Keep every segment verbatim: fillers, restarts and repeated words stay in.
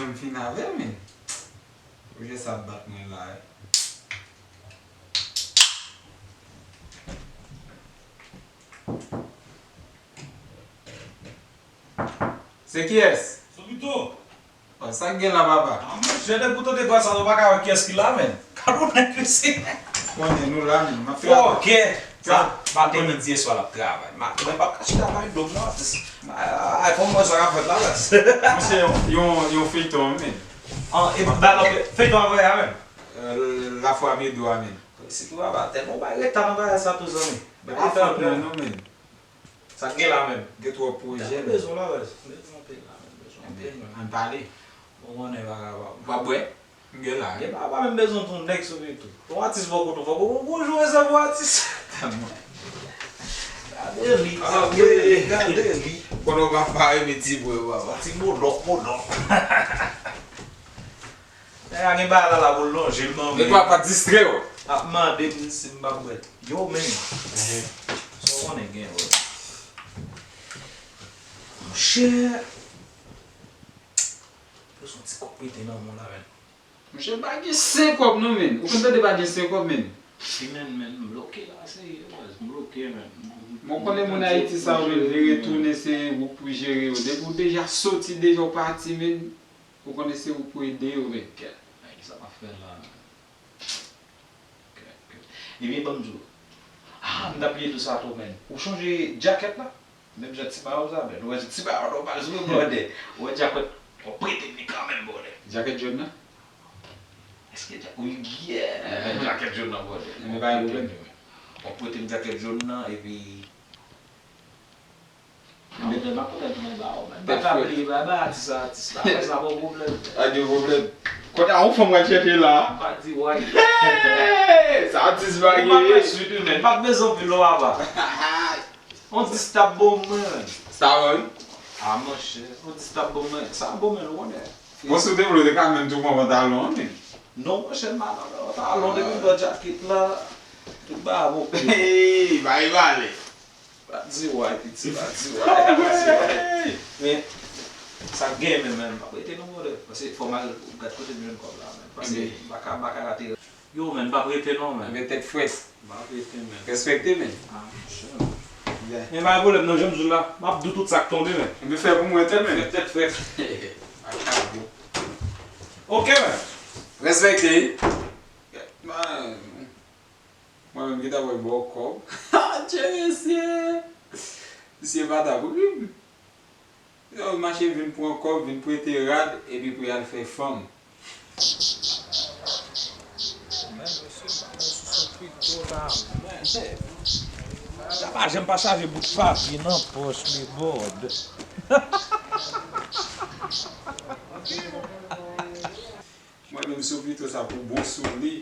M fin avè l, men. Pwojè sa ap bat mwen la, wi. Se kiyès? Sou pito. Sa k gen la, papa? Ah, monchè, depi w tande vwa sa, nou pa ka wè kiyès ki la, menn. Gad yon nèg isi. Konnen nou la, menn. M ap travay. Fòkè. Sa, maten, midi, e swa, l ap travay. Maten, mwen p ap ka chita bay do m non, atis. Ay, fò m wè sa k ap fèt la, baz. Monchè, yon, yon, yon feyton, wi, menn. An, e ba lòt feyton ap vre a, menn. Euh, La Foi Medo a, menn. Si pou papa, tèlman w bay reta nan bagay sa tou, zanmi. Bay reta anpil. Non, menn. Sa k gen la menm? Gen twòp pwojè, menn. Bezwen la, baz. Bezwen anpil la, menm. Bezwen anpil, menm. Ann pale. Bon, konnen bagay pa. W ap bwè? M gen la. Gen pa, pa menm bezwen tou, nèg sou pito. Yon atis bò kote w, fòk ou gon jou rezève atis. Gade li, gade li, gade li. Konnen w pa pare, men ti bwè, papa. Ti modòk, modòk. Nèg la gen bagay la, la pou l lonje l ban mwen. Epa, pa distrè w. Ap mande m si m pa bwè. Yo, menn. Sa w konnen gen, bro. Monchè. Yo, se yon ti kòb mete nan men w la, menn. Monchè, pa gen senk kòb non, menn. Ou konn tande pa gen senk kòb, menn? Si, menn, menn, m bloke la, serye, baz, m bloke, menn. Bon, konnen moun Ayiti sa yo, menn, vire tounen, se ou pou jere yo. Depi w deja soti, deja w pati, menn. Ou konnen se ou pou ede yo, men. Kèt, ay, sa m ap fè la, menn. Kèt, kèt. Ebyen, ban m di w. Ah, m t ap bliye di w sa tou, menn. Ou chonje djakèt la? Menm jan ti bawo sa, menn. Ou wè ti bawo nòmal sou bòdè. Ou wè djakèt, ou prete m li kanmenm, bòdè. Djakèt jòn nan? Èske dja-, wi, yeah. Menn, djakèt jòn nan, bòdè. Ou prete m, ou prete m djakèt jòn nan, epi Anmwey, m ap kontan tounen ba ou, menn. M pa ka bliye, ba, ba atis la, atis la. Apre sa, pa gen pwoblèm. Pa gen pwoblèm. Kote a, yon fanm w al chèche la? M pa di way. Hey! Sa atis bagay. M ap fè swit wi, menn. Pa t bezwen anpil non, papa. On dis t ap bon mwen, menn. Sa bon? Ah, monchè. On dis t ap bon mwen. Sa bon, menn, ou konnen. Bon, si w te vle, w te ka menm tou pran pantalon an, menn. Non, monchè, m pa nan pantalon, depi m pran djakèt la, tout bagay bon. Hey, bay pale. Pa di way, piti, pa di way, pa di way. Men, sa k gen menm, menm, m ap rete non, brother. Paske fò m al gad kote m jwenn kòb la, menm. Paske m pa ka, m pa ka rate. Yo, menn, m p ap rete non, menn. Ebyen, tèt frèt. M p ap rete, menn. Respekte, menn. Ah, monchè. Yeah. Men pa gen pwoblèm non, jan m di w la, m ap di w tout sa k tonbe, menn. Ebyen, fè pou mwen, tèt, menn. Tèt frèt. Akabo. Ok, menn. Respekte. Mwen, mwen menm ki ta pral ba w kòb. Adje, mesye. Misye pa ta pou wi. Yo mache vin pran kòb, vin prete rad, epi pou y al fè fanm. Men mesye, pa mwen sou son pito la, men. Sa pa janm pa chaje bout papye nan pòch, men bòd. Mwen menm sou pito sa pou bon sou li.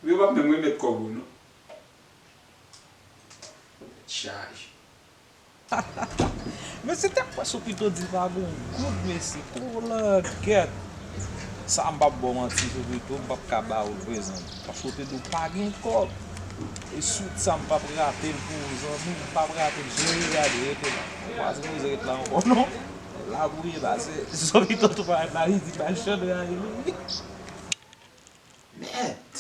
Yo p ap menm remèt kòb ou non. Chaj. Mesye, te kwè Sopito di pa gon goud, mesye. Kolangèt. Sa m p ap ba w manti, Sopito, m p ap ka ba ou l vre, zanmi. Paske w te di w pa gen kòb. E swit sa, m p ap rate l pou ou, zanmi. M p ap rate l. Jere, gade, rete la. Ou pa di nou ret la ankò, non. La pou ye pase. Sopito tou parèt la, li di bay Chandra rele li. Mèt!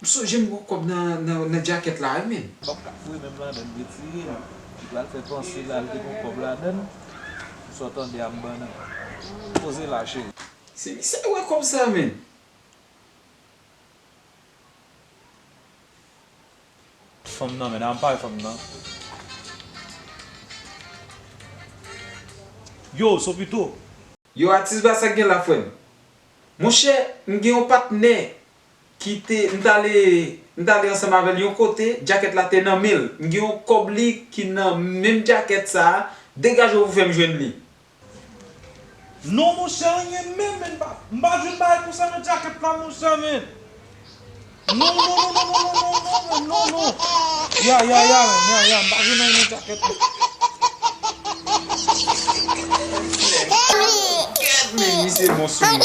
M sonje m gon kòb nan, nan, nan djakèt la, wi, menn. M p ap ka foure men m ladann, retire l. Li pral fè panse la, li te gon kòb ladann. Sa w tande a m ban nan. Poze la, cheri. Se misye wè kòb sa, menn. Fanm nan, men, a m pale fanm nan. Yo, Sopito! Yo, atis ba, sa k gen la, frè m? Monchè, m gen yon patnè ki te, m t ale, m t ale ansanm avè l yon kote, djakèt la te nan men l. M gen yon kòb li ki nan menm djakèt sa a, degaje w pou fè m jwenn li. Non, monchè, anyen menm, men m pa, m pa jwenn bagay konsa nan djakèt la, monchè, men. Non, non, non. Ya, ya, ya, men, ya, ya, m pa jwenn anyen nan djakèt la. Kèt, men misye bon sou mwen.